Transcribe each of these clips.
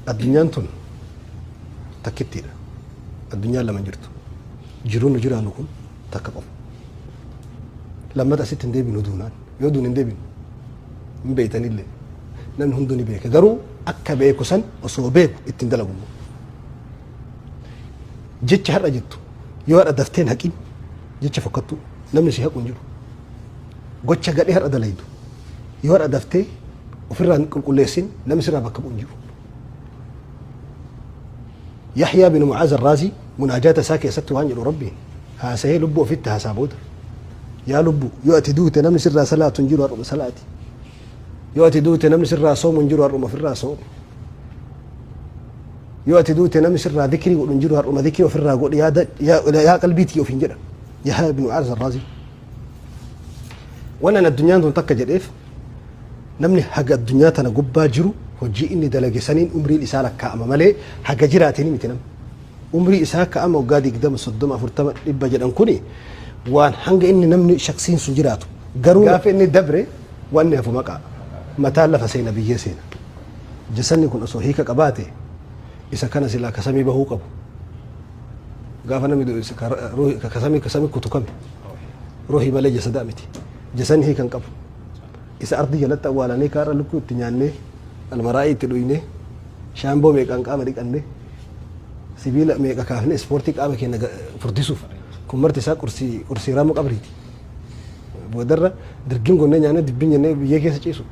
Addunyaan tun takkittiidha. Addunyaan lama hin jirtu. Jiruun nu jiraannu kun takka qofa. Lammata asitti hin deebinu duunaan. Yoo duune hin deebinu. Hin beeytanillee. Namni hunduu ni beeka. Garuu akka beeku san osoo beeku ittiin dalagu immoo. Jecha har'a jettu yoo har'a daftee hin haqin jecha fokkattuu namni si haqu hin jiru. Gocha gadhee har'a dalaydu yoo har'a daftee ofirraa hin qulqulleessin namni sirraa bakka bu'u hin jiru. Yahyaa bin Mu'aaz Arraazii munaajaata isaa keessatti waan jedhu Rabbiin haasahee lubbuu ofitti haasaa booda yaa lubbuu yoo ati duute namni sirraa salaatu hin jiru har'uma salaati. Yoo ati duute namni sirraa soomu hin jiru har'uma ofirraa soomi. Yoo ati duute namni sirraa dhikrii godhu hin jiru har'uma dhikrii ofirraa godhi yaa qalbii tiyya ofiin jedha. Yahyaa bin Mu'aaz Arraazii. Wannan addunyaan tun takka jedheef namni haga addunyaa tana gubbaa jiru hojii inni dalage saniin umriin isaa lakkaa'ama malee haga jiraateen miti namni. Umrii isaa ka'ama waggaa 20, 30, 40, 100 jedhan kuni waan hanga inni namni shaksiin sun jiraatu. Garuu gaafa inni dabre wanni hafu maqaa. Mataan lafa seena biyyee seena. Jasanni kun osoo hiika qabaate isa kana silaa ka samii bahuu qabu. Gaafa namni du'e isa ka samii ka samii kutu kami? Ruuhii malee jasadaa miti. Jasanni hiika hin qabu. Isa ardii jalatti awwaalanii kaarra lukkuu itti nyaannee almaraa'ii itti dhuynee shaamboo meeqaan qaama dhiqannee sibiila meeqa kaafnee ispoortii qaama keenya furdisuuf kun marti isaa qursii qursii raamuu qabriiti. Boodarra dirgin gonnee nyaannee dibbin jennee biyyee keessa ciisu.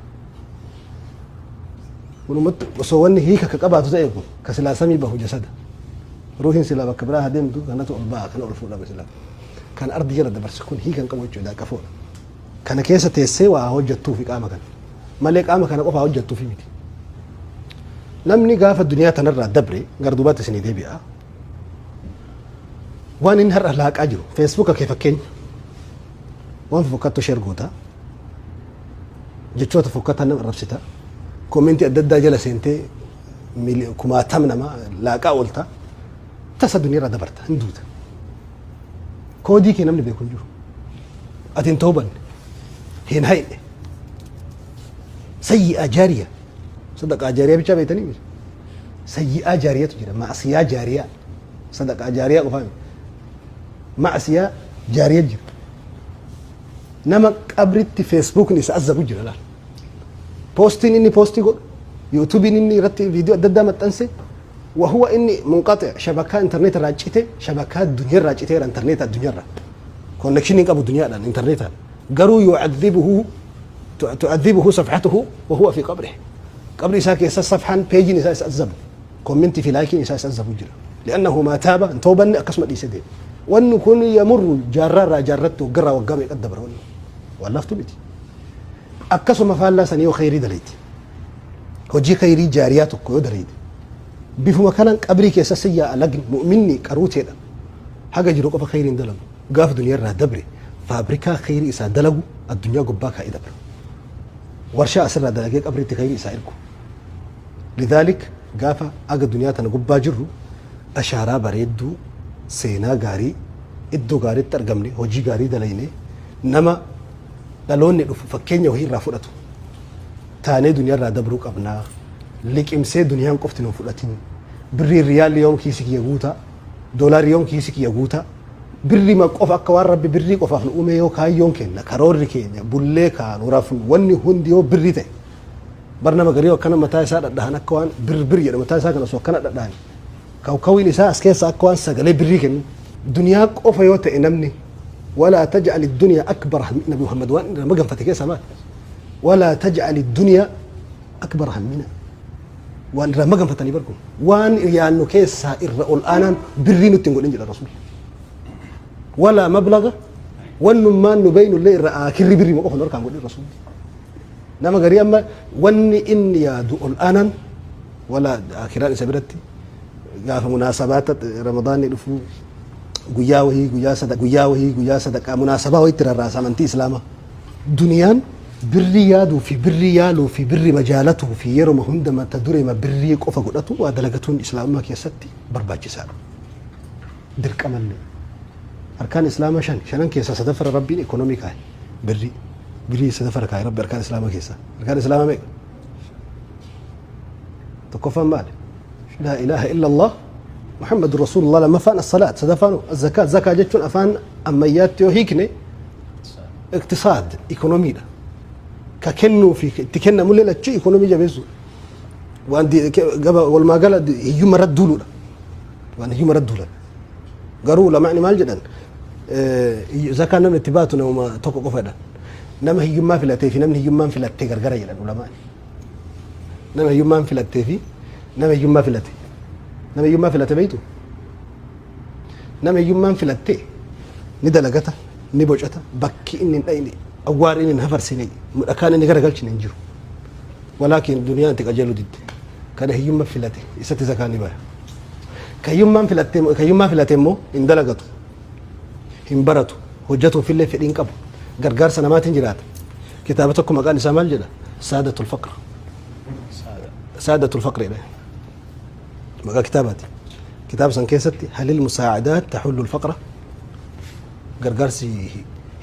Kunumatti osoo wanni hiika ka qabaatu ta'e kun ka silaa samii bahu jasada. Ruuhiin silaa bakka biraa haa deemtu kanatu ol ba'a kana ol fuudhama silaa. Kan ardi jala dabarse kun hiika hin qabu jechuudha qafoodha. Kana keessa teessee waa hojjettuufi qaama kana. Malee qaama kana qofaa hojjettuufi miti. Namni gaafa duniyaa tanarraa dabre gara duubaatti isinii deebi'a. Waan inni har'a laaqaa jiru feesbuuka kee fakkeenya waan fofokkattu sheer goota jechoota fokkataa nama arrabsita koomentii adda addaa jala seentee kumaatam nama laaqaa oolta tasa duniyaarraa dabarta hin duuta. Koodii kee namni beeku hin jiru. Ati hin toobanne hin hayne sayyi'aa jaariya sadaqaa jaariyaa bichaa beektanii miti. Sayyi'aa jaariyatu jira ma'asiyaa jaariyaa sadaqaa jaariyaa qofaa miti. Ma'asiyaa jaariya jira. Nama qabritti feesbuukni isa azabu jira laal. Poostiin inni poostii godhu yuutuubiin inni irratti viidiyoo adda addaa maxxanse wahuwa inni munqaxi shabakaa intarneet irraa cite shabakaa duniyaa irraa citeera intarneet addunyaa irraa konnekshinii hin qabu duniyaadhaan intarneetaan garuu yu'adhibuhu tu'adhibuhu safhatuhu wahuwa fi qabrihi qabri isaa keessa safhaan peejiin isaa isa azabu kommentii fi laayikiin isaa isa azabu jira li'annahu maa taaba hin toobanne akkasuma dhiise deema wanni kun yamurru jaarraa irraa jaarratti waggarraa waggaa meeqa dabra wanni waan laftu miti akkasuma faallaa sanii yoo khayrii dalayte hojii khayrii jaariyaa tokko yoo dalayte bifuma kanaan qabrii keessa si yaa'a lagni mu'minni qaruuteedha haga jiru qofa khayriin dalagu gaaf duniyaa irraa dabre faabrikaa khayrii isaa dalagu addunyaa gubbaa kaa'ee dabra warshaa asirraa dalagee qabriitti khayrii isaa ergu lidhaalik gaafa aga duniyaa tana gubbaa jirru ashaaraa bareedduu seenaa gaarii iddoo gaariitti argamne hojii gaarii dalayne nama dhaloonni dhufu fakkeenya wahii irraa fudhatu taanee duniyaa irraa dabruu qabnaa liqimsee duniyaan qofti nu fudhatin birrii riyaalli yoom kiisi kiyya guutaa doolaarri yoom kiisi kiyya guutaa birrima qofa akka waan rabbi birrii qofaaf nu uume yoo kaayyoon keenya karoorri keenya bullee kaanu rafnu wanni hundi yoo birrii ta'e bar nama garii akkana mataa isaa dhadhahan akka waan bir bir jedhu mataa isaa kana osoo akkana dhadhahan kawkawiin isaa as keessa akka waan sagalee birrii kennu duniyaa qofa yoo ta'e namni walaa taj'al ad-dunya akbar nabi Muhammad waan irra maganfate keessaa maali walaa taj'al ad-dunya akbar hammina waan irraa maganfatanii bar kun waan yaannu keessaa irra ol aanaan birrii nutti hin godhin jedha rasuulli walaa mablaga wannummaan nu beeynu illee irra aakirri birrii qofa nu harkaan godhin rasuulli nama garii amma wanni inni yaadu ol aanaan walaa akiraan isa biratti gaafa munaasabaata ramadaanni dhufuu guyyaa wahii guyyaa sada guyyaa wahii guyyaa sadaqaa munaasabaa wayitti rarraasa amantii islaamaa duniyaan birrii yaaduu fi birrii yaaluu fi birrii majaalatuu fi yeroma hunda mata dureema birrii qofa godhatu waa dalagatuun islaamummaa keessatti barbaachisaadha. Dirqamallee. Arkaan islaamaa shan shanan keessaa sadaffara rabbiin ekonomii kaa'e birrii birrii sadaffara kaa'e rabbi arkaan islaamaa keessaa arkaan islaamaa meeqa? Tokkoffaan maali? Laa ilaaha illallah Muhammadu Rasuulullah, lammaffaan as-salaat, sadaffaan zakaat. Zakaa jechuun afaan ammayyaatti yoo hiikne iqtisaad, ikonomiidha. Ka kennuu fi itti kennamullee lachuu ikonomii jabeessu. Waan gaba walumaa gala hiyyummaa irratti duuluudha. Waan hiyyummaa irratti duulan. Garuu ulamaani maal jedhan? Zakaan namni itti baatu namuma tokko qofa jedhan. Nama hiyyummaa filatee fi namni hiyyummaan filattee gargara jedhan ulamaani. Nama hiyyummaan filattee fi nama hiyyummaa filate. Nama hiyyummaa filate beektu? Nama hiyyummaan filattee ni dalagata, ni bocata, bakki inni hin dhayne, awwaarri inni hin hafarsine, dhakaan inni garagalchine hin jiru. Walaakin duniyaan itti qajeeluu didde. Kana hiyyummaa filate isatti zakaan ni baya. Ka hiyyummaan filatte, ka hiyyummaa filate immoo hin dalagatu, hin baratu, hojjetuufillee fedhii hin qabu. Gargaarsa namaatiin jiraata. Kitaaba tokko maqaan isaa maal jedha? Saadatul Faqr. Saadatul Faqr jedha. Maqaa kitaabaati. Kitaaba san keessatti halil musaa'adaat tahullul faqra, gargaarsi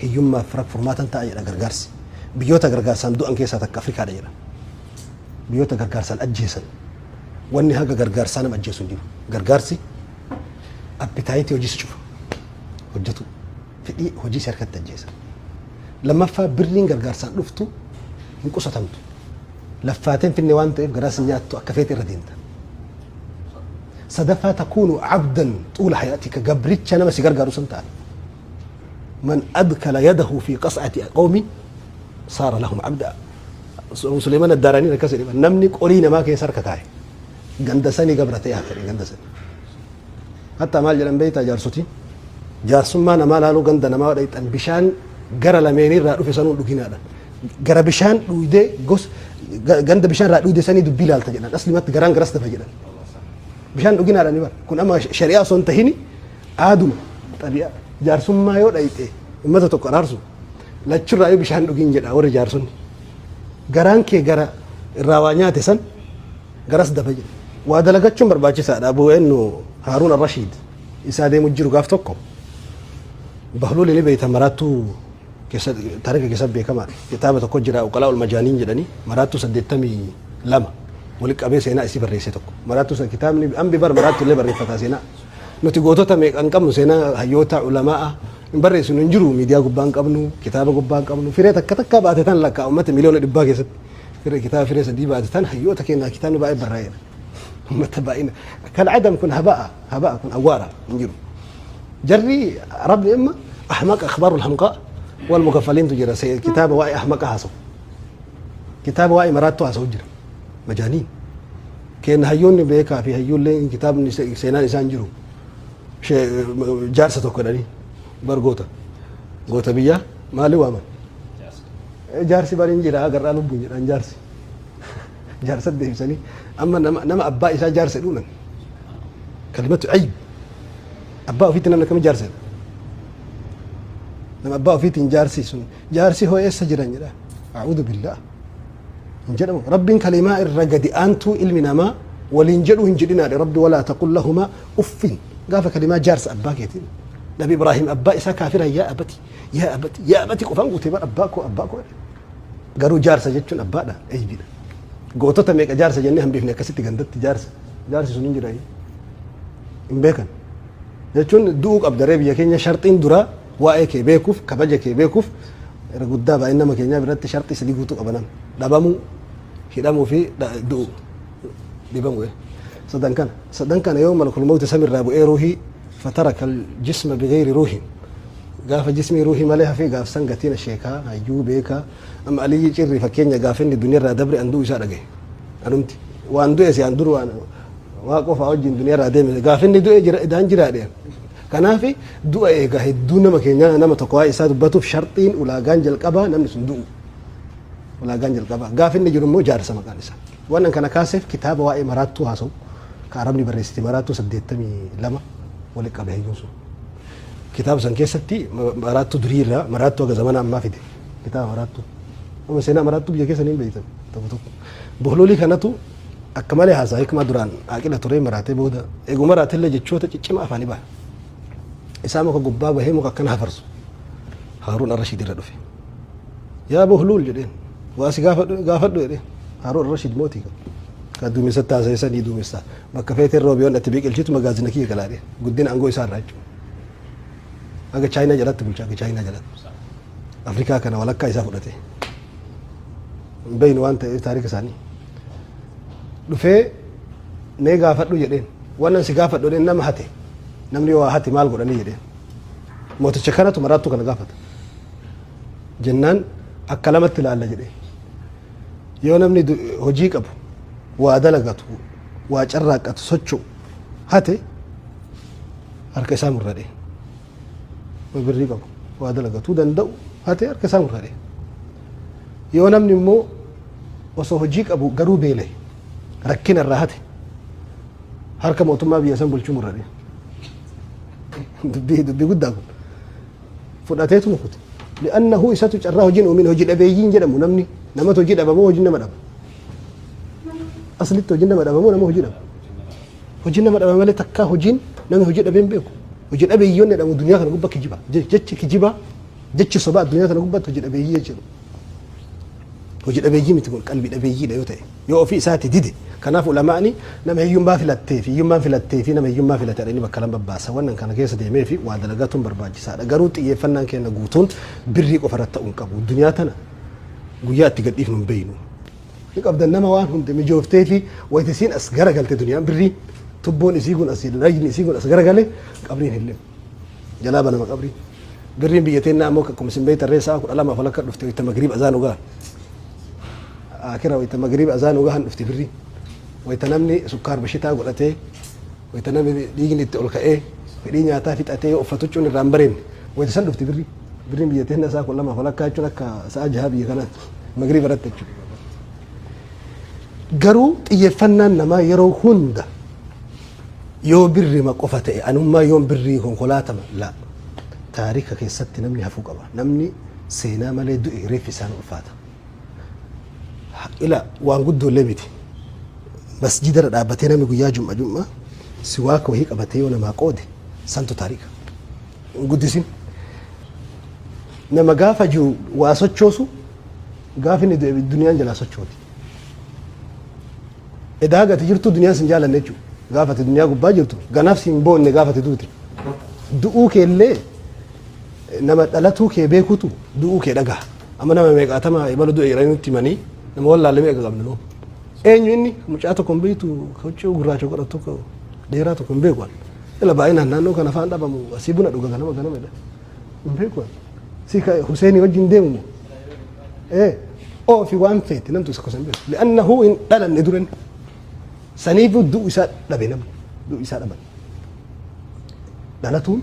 hiyyummaaf furmaatan ta'a jedha gargaarsi. Biyyoota gargaarsaan du'an keessaa takka Afrikaadha jedha. Biyyoota gargaarsaan ajjeesan. Wanni haga gargaarsaa nama ajjeesu hin jiru. Gargaarsi appetite hojii si cufa. Hojjetu. Fedhii hojii si harkatti ajjeesa. Lammaffaa, birriin gargaarsaan dhuftu hin qusatamtu. Laffaateen finne waan ta'eef garaa si nyaattu, akka feete irra deemta. Sadaffaa, takuunu abdan xuula hayaatika, gabricha nama si gargaaru san ta'a. Man adkala yadahu fi qas'ati qawmin saara lahum abda. Suleiman Addaaranii akkas jedhe: namni qorii namaa keessa harka kaa'e ganda sanii gabra ta'e hafe ganda sanii. Hatta maal jedhan beektaa jaarsotiin? Jaarsummaa namaa laaluu ganda namaa dhayxan bishaan gara lameenirraa dhufe sanuu dhuginaadha. Gara bishaan dhuydee gos ganda bishaan irraa dhuyde sanii dubbii laalta jedhan. Aslimatti garaan garas dafa jedhan. Bishaan dhuginaadha ni bara. Kun amma shari'aa osoo hin tahini aaduma xabi'a. Jaarsummaa yoo dhayxe uummata tokko araarsu lachurraa yoo bishaan dhugin jedha warri jaarsonni. Garaan kee gara irraa waa nyaate san garas dafa jedha. Waa dalagachuun barbaachisaadha. Abu eenyu, Haaruun Arrashiid isaa deemu jiru gaaf tokko. Bahluuli ni beeyta, maraattuu keessa taarika keessa beekamaadha. Kitaaba tokko jira, Uqalaa ul Majaaniin jedhanii, maraattuu 82 walitti qabee seenaa isii barreesse tokko. Maraattuu san kitaabni ambi bar maraattuu illee barreeffataa seenaa. Nuti gootota meeqa hin qabnu, seenaa hayyoota ulamaa hin barreessinu, hin jiru. Miidiyaa gubbaa hin qabnu, kitaaba gubbaa hin qabnu. Firee takka takka baate tan lakkaa uummata 100,000,000 keessatti. Firee kitaaba firee sadii baate tan hayyoota keenyaa kitaabni baay'ee barraa'eera. Uummata baay'ina. Kan adam kun haba'a, haba'a kun awwaara hin jiru. Jarri Arabni imma ahmaqa, akhbaarul hamqaa wal mukaffaliintu jira. Kitaaba waa'ee ahmaqa haasa'u. Kitaaba waa'ee maraattuu haasa'u jira. Majaaniin. Kenna hayyoonni beekaa fi hayyuulleen kitaabni seenaan isaan jiru. Jaarsa tokko jedhanii bar goota. Goota biyyaa maali waaman? Jaarsi bari hin jira agarraa lubbuun jedhan jaarsi. Jaarsa deebisanii amma nama abbaa isaa jaarsa jedhuunan. Kalimatu ayib. Abbaa ofiitti namni akkamitti jaarsa jedha? Nama abbaa ofiitiin jaarsi sun jaarsi hoo eessa jiran jedha. A'uudhu billaah. Hin jedhamu. Rabbiin kalimaa irra gadi aantuu ilmi namaa waliin jedhu hin jedhinaadha. Rabbi walaa taqul lahumaa uffin. Gaafa kalimaa jaarsa abbaa keetiin. Nabi Ibraahim abbaa isaa kaafira yaa abati, yaa abati, yaa abati qofaan guutee bar abbaa koo, abbaa koo jedhe. Garuu jaarsa jechuun abbaadha, eeybiidha. Gootota meeqa jaarsa jennee hambifne akkasitti gandatti jaarsa. Jaarsi sun hin jira. Hin beekan. Jechuun du'uu qabda ree biyya keenya sharxiin duraa waa'ee kee beekuuf, kabaja kee beekuuf, irra guddaa baay'ina nama keenyaa biratti sharxii sadii guutuu qaba nama. Dhabamuu, hidhamuu fi du'uu. Dhibamuu. Sadan kana. Sadan kana yoo malakul mawti samirraa bu'ee ruuhii fataraka jisma bigayri ruuhin. Gaafa jismii ruuhii malee hafee gaaf san gatiin sheekaa hayyuu beekaa amma Aliyyi Cirri fakkeenya gaafa inni duniyaarraa dabre an du'u isaa dhagaye. Anumti waan du'e si an dur waan waa qofaa wajjin duniyaarraa deeme gaafa inni du'e jira idaan jiraadhe. Kanaaf du'a eegaa hedduu nama keenya nama tokko waa'ee isaa dubbatuuf sharxiin ulaagaan jalqabaa namni sun du'u. Ulaagaan jalqabaa. Gaafa inni jiru immoo jaarsa maqaan isaa. Waan an kana kaaseef kitaaba waa'ee maraattuu haasa'u ka Arabni barreessite maraattuu 82 walitti qabe hayyuun sun. Kitaaba san keessatti maraattuu durii irraa maraattuu haga zamana ammaa fide. Kitaaba maraattuu. Amma seenaa maraattuu biyya keessa ni hin beektan tokko tokko. Bohloolii kanatu akka malee haasaa hikmaa duraan aqila ture maraatee booda eeguu maraatellee jechoota ciccimaa afaanii baha. Isaa muka gubbaa bahee muka akkana hafarsu. Haaruun Arrashiid irra dhufe. Yaa Bohluul jedheen. Waa si gaafadhu gaafadhu jedheen. Haaruun Arrashiid mootii qaba. Ka duumessatti haasa'e sanii duumessa. Bakka feeteen roobi yoon ati biqilchitu magaazina kiyya galaadhe. Guddina aangoo isaa irraa jechuudha. Haga Chaayinaa jalatti bulcha, haga Chaayinaa jalatti. Afrikaa kana walakkaa isaa fudhate. Hin beeynu waan ta'eef taarika isaanii. Dhufee mee gaafadhu jedheen. Wannan si gaafadhu jedheen nama hate. Namni yoo waa hate maal godhanii jedheen. Mooticha kanatu maraattuu kana gaafata. Jennaan akka lamatti ilaalla jedheen. Yoo namni hojii qabu, waa dalagatu, waa carraaqqatu, socho'u hate harka isaa murradhe. Yoo birrii qabu, waa dalagatuu danda'u hate harka isaa murradhe. Yoo namni immoo osoo hojii qabu garuu beela'e rakkina irraa hate harka mootummaa biyya san bulchuu murradhe. Dubbii guddaa kun. Fudhateetuma kute. Li'annahu isatu carraa hojiin uumin hojii dhabeeyyiin jedhamu namni namatu hojii dhaba moo hojiin nama dhaba? Aslitti hojiin nama dhaba moo nama hojii dhaba? Hojiin nama dhaba malee takkaa hojiin namni hojii dhabee hin beeku. Hojii dhabeeyyoon jedhamu duniyaa kana gubbaa kijiba. Jechi kijibaa jechi sobaa addunyaa kana gubbaatti hojii dhabeeyyii jechuudha. Hojii dhabeeyyii miti kun qalbii dhabeeyyiidha yoo ta'e. Yoo ofii isaati dide. Kanaaf ulamaa'ni nama hiyyummaa filattee fi hiyyummaan filattee fi nama hiyyummaa filate jedhanii bakka lama babbaasa. Wannan kana keessa deemee fi waa dalagatuun barbaachisaadha. Garuu xiyyeeffannaan keenya guutuun birrii qofa irratti ta'uu hin qabu. Duniyaa tana guyyaa itti gadhiifnu hin beeknu. Ni qabdan nama waan hundi mijooftee fi wayita isiin as garagalte duniyaan birrii tubboon isii kun asii rajni isii kun as garagale qabriin hin limu. Jalaa banama qabriin. Birriin biyya teennaa ammoo akkuma isin beektan ree sa'a 12 walakka dhufte wayita magriib azaan ugaa. Akira wayita magriib azaan ugahan dhufti birriin. Wayita namni sukkaar bashitaa godhatee wayita namni dhiigni itti ol ka'ee fedhii nyaataa fixatee yoo uffatu huccuun irraa hin bareedne wayita san dhufti birriin. Birriin biyya teennaa sa'a 12 walakkaa jechuun akka sa'a 6 biyya kanaatti magriib irratti jechuudha. Garuu xiyyeeffannaan namaa yeroo hunda yoo birrima qofa ta'e anummaa yoon birrii konkolaatama la taarika keessatti namni hafuu qaba. Namni seenaa malee du'e reeffi isaan ulfaata. Ila waan guddoollee miti. Masjida irra dhaabbatee namni guyyaa jum'a jum'a siwaaka wahii qabatee yoo namaa qoode santu taarika. Hin guddisin. Nama gaafa jiru waa sochoosu gaafa inni du'e duniyaan jalaa sochooti. Edaa gati jirtu duniyaan sin jaalanne jechuudha. Gaafa ati duniyaa gubbaa jirtu ganaaf sin boonne gaafa ati duute. Du'uu keellee nama dhalatuu kee beekutu du'uu kee dhagaha. Amma nama meeqaatama ebalu du'e jedhanii nutti himanii nama wallaalle meeqa qabna nuu. Eenyu inni mucaa tokko hin beektu huccuu gurraacha godhatu tokko dheeraa tokko hin beeku. Ila baay'inaan naannoo kana afaan dhabamu asii buna dhuga ganama ganama jedha. Hin beeku. Si ka Huseenii wajjin deemu moo? Ee oofi waan feete namtu isa gosa hin beeku. Li'annahu hin dhalanne duran. Saniifuu du'u isaa dhabe namni. Du'u isaa dhaban. Dhalatuun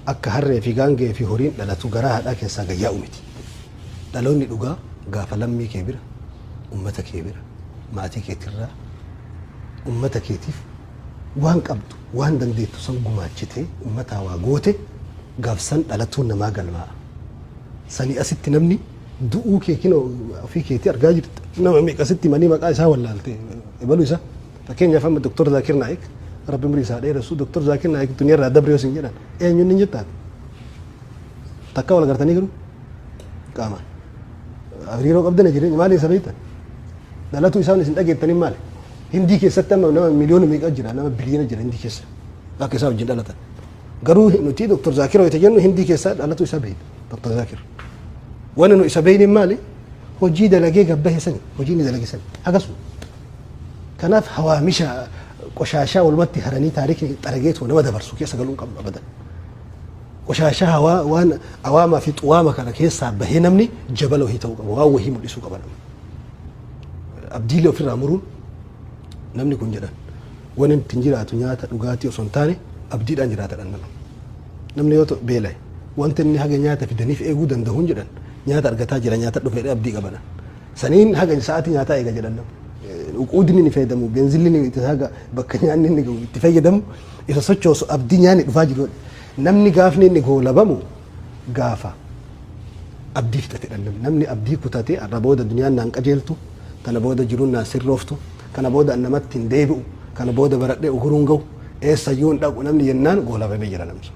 akka harree fi gaangee fi horiin dhalatu garaa haadhaa keessaa gad yaa'u miti. Dhaloonni dhugaa gaafa lammii kee bira, ummata kee bira, maatii keetirraa, ummata keetiif waan qabdu, waan dandeettu san gumaachitee ummataa waa goote gaafsan dhalatuun namaa galmaa'a. Sanii asitti namni du'uu kee kinoo ofii keetii argaa jirta. Nama meeqa sitti himanii maqaa isaa wallaalte ebalu isaa. Fakkeenyaaf amma Dr. Zaakir Naayik Rabbi umrii isaa dheeressu Dr. Zaakir Naayik duniyaa irraa dabre yoo sin jedhan eenyu inni jettaati. Takka wal agartanii garuu qaamaan. Hariiroo qabdan jireenya maali isa beektan? Dhalatuu isaan isin dhageettanii maali? Hindii keessatti amma nama miliyoona meeqa jira nama biliyoona jira hindii keessa akka isaa wajjin dhalatan. Garuu nuti Dr. Zaakir wayita jennu hindii keessaa dhalatuu isaa beekna Dr. Zaakir. Wanni nu isa beekne maali? Hojii dalagee gabbahe sani hojii inni dalage sani hagasuma. Kanaaf hawaamisha qoshaashaa walumatti haranii taarikni xarageetuma nama dabarsu keessa galuu hin qabnu abadan. Qoshaashaa hawaa waan awaamaa fi xuwaama kana keessaa bahee namni jabala wahii ta'uu qaba waan wahii mul'isuu qaba namni. Abdiilee ofirraa muruun namni kun jedhan waan ittiin jiraatu nyaata dhugaatii osoo hin taane abdiidhaan jiraata dhan nama. Namni yoo beela'e wanta inni haga nyaata fidaniif eeguu danda'uun jedhan nyaata argataa jira nyaata dhufe jedhee abdii qaba. Saniin haga sa'aatii nyaataa eega jedhan namni. Uquudni inni fayyadamu benzilli inni itti haga bakka nyaanni inni gahu itti fayyadamu isa sochoosu abdii nyaanni dhufaa jiru. Namni gaafni inni goolabamu gaafa abdii fixate dha namni. Namni abdii kutate har'a booda duniyaan naan qajeeltu tana booda jiruun naan sirrooftu kana booda an namatti hin deebi'u kana booda baradhee uguruun gahu eessayyuu hin dhaqu namni jennaan goolabamee jira namni sun.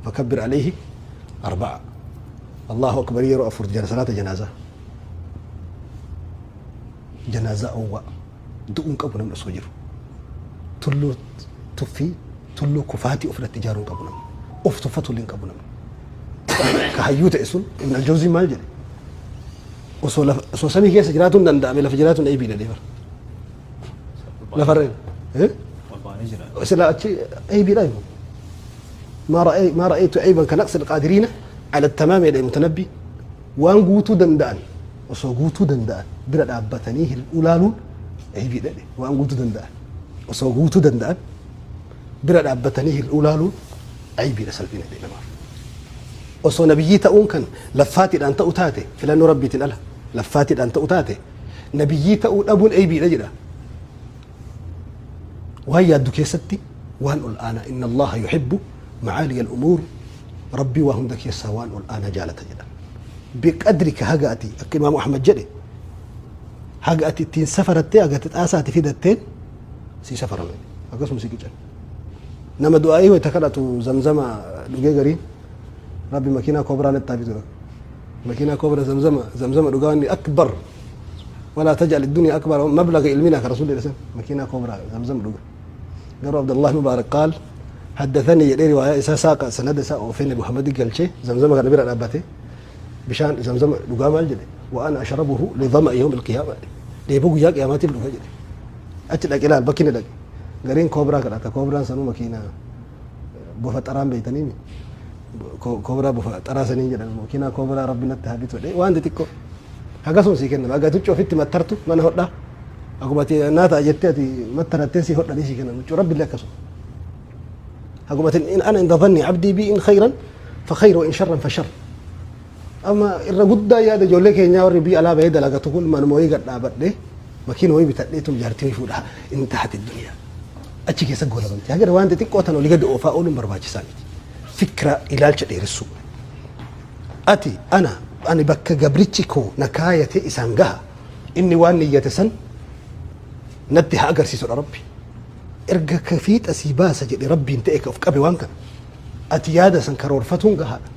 Fakabbir alayhi arba'a. Allahu akbar yeroo afur jala salaata janaazaa. Janaazaa owwaa. Du'uu hin qabu namni osoo jiru. Tulluu tuffii, tulluu kufaatii ofirratti ijaaruu hin qabu namni. Of tuffatu illee hin qabu namni. Ka hayyuu ta'e sun Ibn al-Jawzii maal jedhe? Osoo lafa osoo samii keessa jiraatuun danda'ame lafa jiraatuun eebii jedhee bara. Lafarra. Eh? Sila achi eebiidha himu. ما رأيت عيبا كنقص القادرين على التمام jedhe mutanabbi. Waan guutuu danda'an osoo guutuu danda'an bira dhaabbatanii hir'uu laaluun eebiidha jedhe. Waan guutuu danda'an osoo guutuu danda'an bira dhaabbatanii hir'uu laaluun aybiidha, salphina jedhe namaaf. Osoo nabiyyii ta'uun kan laffaatiidhaan ta'u taate, filannoo rabbiitiin ala laffaatiidhaan ta'u taate, nabiyyii ta'uu dhabuun aybiidha jedha. Waan yaaddu keessatti waan ol aanaa, إن الله يحب معالي الأمور, rabbii waa hunda keessaa waan ol aanaa jaalata jedha. بقدرك haga ati, akka imaamu Ahmad jedhe, haga ati ittiin safarattee, haga ati xaasaati fidatteen si safarame, akkasuma si qican. Nama du'aa'ii wayita kadhatu zamzama dhugee gariin rabbi makiinaa kobraa natti haa bitu, makiinaa kobra, zamzama zamzama dhugaa inni أكبر ولا تجعل الدنيا أكبر مبلغ علمنا كرسول الله ماكينة كوبرا زمزم dhuga. Garuu Abdullah Mubarak قال حدثني jedhee riwaayaa isaa saaqa, sanada isaa oofee Nabi Muhammad galchee zamzama kana bira dhaabbate bishaan zamzama dhugaa maal jedhe? وأنا أشربه لظمأ يوم القيامة, dheebuu guyyaa qiyaamaatiif dhuga jedhe. Achi dhaqe ilaal, bakki inni dhaqe. Gariin koobraa kadhata. Koobraan sanuu makiinaa bofa xaraan beeytaniimi, koobraa bofa xaraa saniin jedhan, makiinaa koobraa rabbi natti haa bitu jedhe. Waan xixiqqoo hagasuma sii kennama. Agatuchi ofitti mattartu mana hodhaa akkuma ati naa ta'a jettee ati mattarattee sii hodhanii sii kennan. Huccuu rabbi illee akkasuma akkuma ati إن أنا عند ظن عبدي بي إن خيرا فخير وإن شرا فشر. Amma irra guddaa yaada ijoollee keenyaa warri biyya alaa bahee dalagatu kun manuma wayii gad dhaabadhee makiina wayii bitadhee tum jaartii wayii fuudha, انتهت الدنيا, achi keessa goolabamte. Haga waan xixiqqoo tan olii gadi oofaa ooluun barbaachisaa miti. Fikira ilaalcha dheeressuu. Ati ana ani bakka gabrichi koo na kaayate isaan gaha, inni waan niyyate san natti haa agarsiisudha rabbi. Erga ka fiixa sii baasa jedhe rabbiin ta'e ka of qabe waan kana ati yaada san karoorfatuun gahaadha.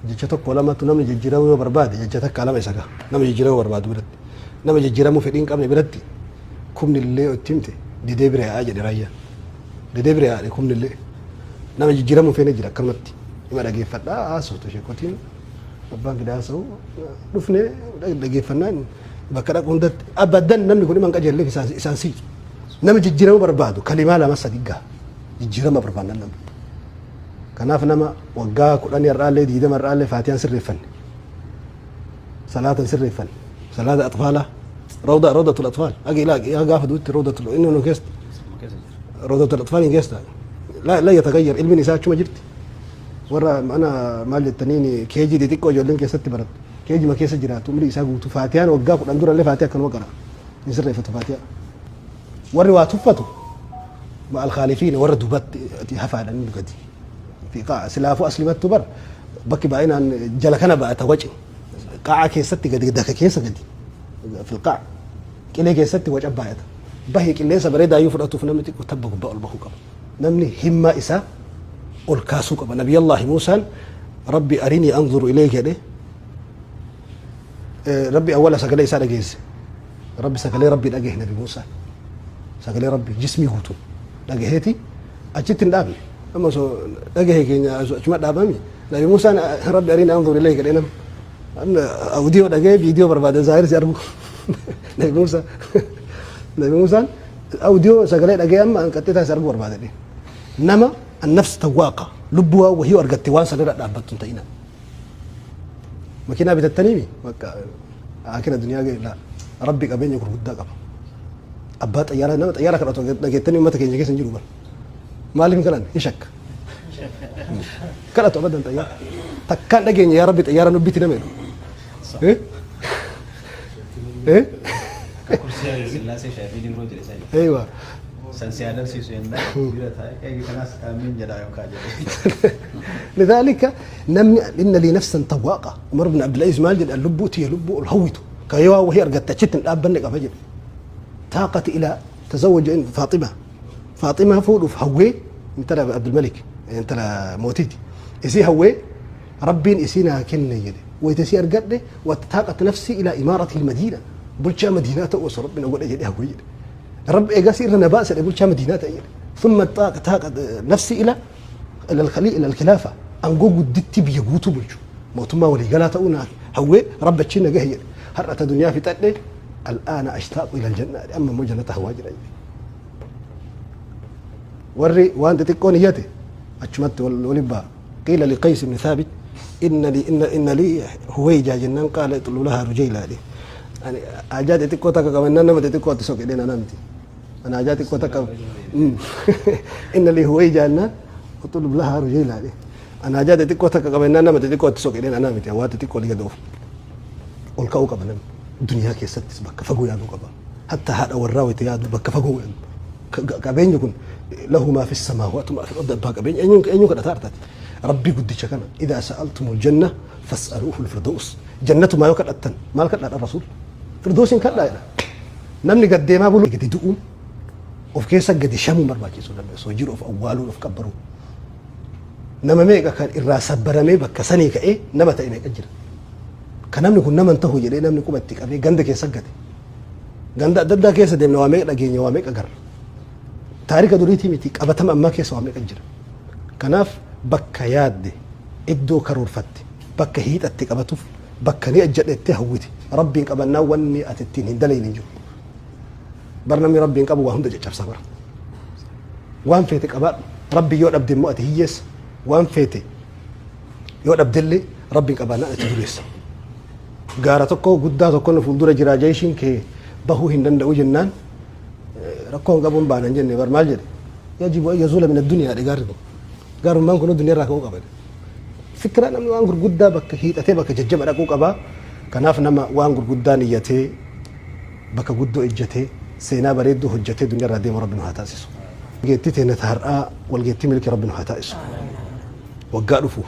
Jecha tokko lamatu namni jijjiiramuu yoo barbaade jecha takka lama isa gaha. Nama jijjiiramuu barbaadu biratti, nama jijjiiramuu fedhii hin qabne biratti kumni illee itti himte didee bira yaa'aa jedhe raayyaan. Didee bira yaa'e kumni illee. Nama jijjiiramuu feene jira, akkanumatti hima dhageeffadhaa haasoftu sheekotiin abbaan fide haasa'u dhufne dhageeffannaan bakka dhaqu hundatti abadan namni kun himan qajeelleef isaan siiqu. Nama jijjiiramuu barbaadu kalimaa lama sadi gaha jijjiirama barbaannan namni. Kanaaf nama waggaa 10 har'aallee 20 har'aallee faatiyaan sirreeffanne, salaatan sirreeffanne, salaata atfaalaa, روضة روضة الأطفال أجي لا gaafa duutti روضة inni nu keessa روضة الأطفال hin keessa لا لا يتغير ilmiin isaa achuma jirti. Warra mana maal jettaniin keejii xixiqqoo ijoolleen keessatti barattu keejima keessa jiraatu umrii isaa guutuu faatiyaan waggaa 10 durallee faatiyaa akkanuma qara hin sirreeffatu faatiyaa. Warri waa tuffatu مع الخالفين warra duubatti hafaadhan gadi fi qaa'a silaafuu aslimattu bar bakki baay'inaan jala kana ba'ata waci qaa'a keessatti gadi daka keessa gadi في القاع qilee keessatti waca baay'ata. Bahii qilleensa bareedaa iyyuu fudhatuuf namni xiqqoo tabba gubbaa ol bahuu qaba. Namni himmaa isaa ol kaasuu qaba. Nabiyallaahi Muusaan ربي أرني أنظر إليك jedhe. Rabbi awwala sagalee isaa dhageesse. Rabbi sagalee rabbi dhagahe. Nabi Muusaan sagalee rabbi jismii guutuun dhagaheeti achitti hin dhaabne. Amma osoo dhagahe keenya achuma dhaabami. Nabi Muusaan ربي أرني أنظر إليك jedhe. Nama audio dhagahee viidiyoo barbaade zaahir si argu. Nabi Muusaa, Nabi Muusaan audio sagalee dhagahee amma qaxxitaa si argu barbaade. Nama النفس تواقة, lubbuu waan wahii argatte waan sanirra dhaabbattu hin ta'ina. Makiinaa bitattaniimi bakka akira duniyaa ga'e la. Rabbi qabeenya gurguddaa qaba. Abbaa xayyaaraa nama xayyaara kadhatu dhageettanii uummata keenya keessa hin jiru bara. Maaliif hin kadhanne? Hin shakka kadhatu abadan xayyaara takkaan dhageenya yaa rabbi xayyaara nu biti nama jedhu. Eh? Eh? Sillaasee Shaafii Libroo jedhe sani. Eeywa. San si adamsiisu jennaan bira taa'ee eegi kanaas amiin jedhaa yookaan jedhe. لذلك نمني إن لي نفسا تواقة. عمر بن عبد العزيز maal jedha? Lubbuu tiyya lubbuu ol hawwitu kayyoo wahii argatte achitti hin dhaabbanne qaba jedhe. تاقت إلى تزوج فاطمة, فاطمة fuudhuuf hawwee, intala Abdulmalik, intala mootiiti isii hawwee, rabbiin isii naa kenne jedhe. Wayita isii argadhe وتاقت نفسي إلى إمارة المدينة, bulchaa madiinaa ta'uu osoo rabbi na godhe jedhe hawwee jedhe. Rabbi eegasii irra na baase jedhe, bulchaa Madiinaa ta'e jedhe. Thumma taaqa nafsi ila alkhalii ila alkhilaafa, aangoo gudditti biyya guutuu bulchu, mootummaa waliigalaa ta'uu naa hawwee, Rabbi achiin na gahe jedhe. Har'a ta duniyaa fixadhe, al'aana ashtaaqu ila aljanna jedhe, amma immoo jannata hawwaa jira jedhe. Warri waan xixiqqoon iyyate achumatti waliin ba'a. Qiila li Qays ibn Thaabit inna li huwayjaa jennaan, qaala itlub lahaa rujaylaa jedhe. Ani hajaa xixiqqoo takka qaba jennaan, nama xixiqqoo itti soqe jedheen, anaa miti. Ani hajaa xiqqoo takka, inna li huwayjaa jennaan, utlub lahaa rujaylaa jedhe. Ani hajaa xixiqqoo takka qaba jennaan, nama xixiqqoo itti soqe jedheen, anaa miti. Waa xixiqqoo olii gad oofu. Ol ka'uu qaba namni. Duniyaa keessattis bakka fagoo yaaduu qaba. Hatta haadha warraa wayita yaadu bakka fagoo yaadu. Qabeenyi kun lahu maa fi samaawaati maa fi ardi, abbaa qabeenya eenyuun eenyuun kadhataa artati. Rabbii guddicha kana, idaa sa'altumul janna fas'aluuhu al-firdaus. Jannatumaa yoo kadhattan maal kadhaadha rasuul? Firdausin kadhaa jedha. Namni gad deemaa bulu gadi du'uun of keessa gadi shamuun barbaachisu namni osoo jiru of awwaaluun of qabbaruun. Nama meeqa kan irraa sabbaramee bakka sanii ka'ee nama ta'e meeqa jira. Kan namni kun nama hin ta'u jedhee namni quba itti qabee ganda keessa gate. Ganda adda addaa keessa deemna, waa meeqa dhageenya, waa meeqa garra. Taarika duriitii miti, qabatama ammaa keessa waa meeqa jira. Kanaaf bakka yaadde, iddoo karoorfatte, bakka hiixatte qabatuuf, bakka ni ajjadhettee hawwite Rabbiin qabannaa wanni ati ittiin hin dalayne hin jiru. Bar namni Rabbiin qabu waa hunda caccabsa bara. Waan feete qabaadhu. Rabbi yoo dhabde immoo ati hiyyeessa. Waan feete yoo dhabdellee Rabbiin qabaannaan ati dureessa. Gaara tokko guddaa tokko nu fuuldura jira, jeeshiin kee bahuu hin danda'u jennaan, rakkoo hin qabuun baanan jenne bar, maal jedhe? Yajibu an yazuula min addunyaa jedhe, gaarri kun. Gaarummaan kun duniyaa irraa ka'uu qaba. Fikira namni waan gurguddaa bakka hiixatee bakka jajjaba dhaquu qaba. Kanaaf nama waan gurguddaa niyyatee bakka guddoo ejjatee seenaa bareedduu hojjetee duniyaa irraa deemu Rabbi nu haa taasisu. Geettii teenya ta har'aa walgeettii milkii Rabbi nu haa taasisu. Waggaa dhufu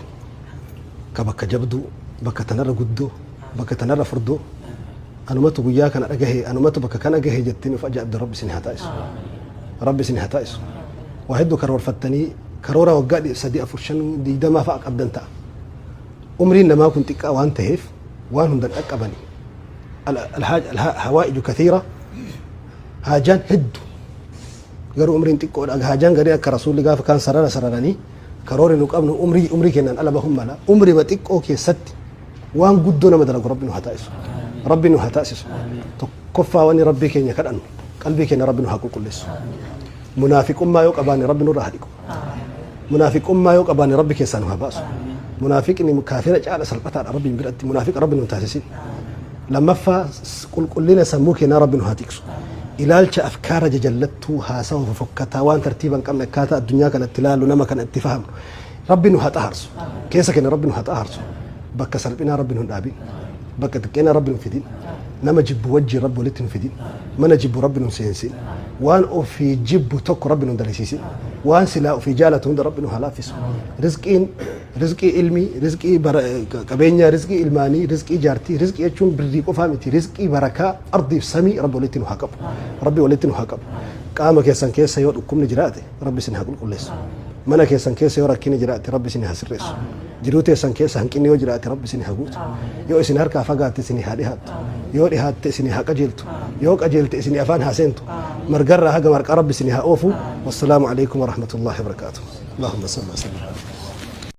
ka bakka jabduu, bakka tanarra guddoo, bakka tanarra furdoo, anumatu guyyaa kana dhagahe, anumatu bakka kana gahe jettiin of ajaa'ibda Rabbi isin haa taasisu. Rabbi isin haa taasisu. Waa hedduu karoorfattanii, karoora waggaa 3, 4, 5, 20 fa'a qabdan ta'a. Umriin namaa kun xiqqaa waan ta'eef waan hundan dhaqqabani. Hawaa'iju kathiira, haajaan hedduu, garuu umriin xiqqoodha. Haajaan garii akka rasuulli gaafa kaan sarara sararanii karoorri nu qabnu umrii kennaan ala bahun mala. Umrima xiqqoo keessatti waan guddoo nama dalagu Rabbi nu haa taasisu. Rabbi nu haa taasisu. Tokkoffaa wanni Rabbii keenya kadhannu, qalbii keenya Rabbi nu haa qulqulleessu. Munaafiqummaa yoo qabaanne Rabbi nurraa haa dhiqu. Munaafiqummaa yoo qabaanne Rabbi keessaa nu haa baasu. Munaafiqni kaafira caala salphataadha Rabbiin biratti. Munaafiqa Rabbi nu hin taasisin. Lammaffaa, qulqullina sammuu keenyaa Rabbi nu haa tiksu. Ilaalcha afkaara jajallattuu, haasawa fofokkataa, waan tartiiba hin qabne, akkaataa addunyaa kanatti ilaallu, nama kana itti fahamnu Rabbi nu haa xaharsu. Keessa keenya Rabbi nu haa xaharsu. Bakka salphinaa Rabbi nu hin dhaabin. Bakka xiqqeenaa Rabbi nu fidin. Nama jibbu wajjin Rabbi walitti nu fidin. Mana jibbu Rabbi nu hin seensin. Waan ofii jibbu tokko Rabbi nu hin dalasiisin. Waan silaa ofii jaalatu hunda Rabbi nu haa laaffisu. Rizqiin, rizqii ilmii, rizqii qabeenyaa, rizqii ilmaanii, rizqii jaartii, rizqii jechuun birrii qofaa miti, rizqii barakaa ardiif samii Rabbi walitti nu haa qabu. Rabbi walitti nu haa qabu. Qaama keessan keessa yoo dhukkubni jiraate Rabbi isin haa qulqulleessu. Mana keessan keessa yoo rakkinni jiraate Rabbi isin haa sirreessu. Jiruu teessan keessa hanqinni yoo jiraate Rabbi isin haa guutu. Yoo isin harkaa fagaatte isin haa dhihaattu. Yoo dhihaatte isin haa qajeeltu. Yoo qajeelte isin afaan haa seentu. Margarraa haga marqaa Rabbi isin haa oofu. Wassalaamu alaikum warahmatullahi wabarakaatuh. Allahumma salli wa sallim.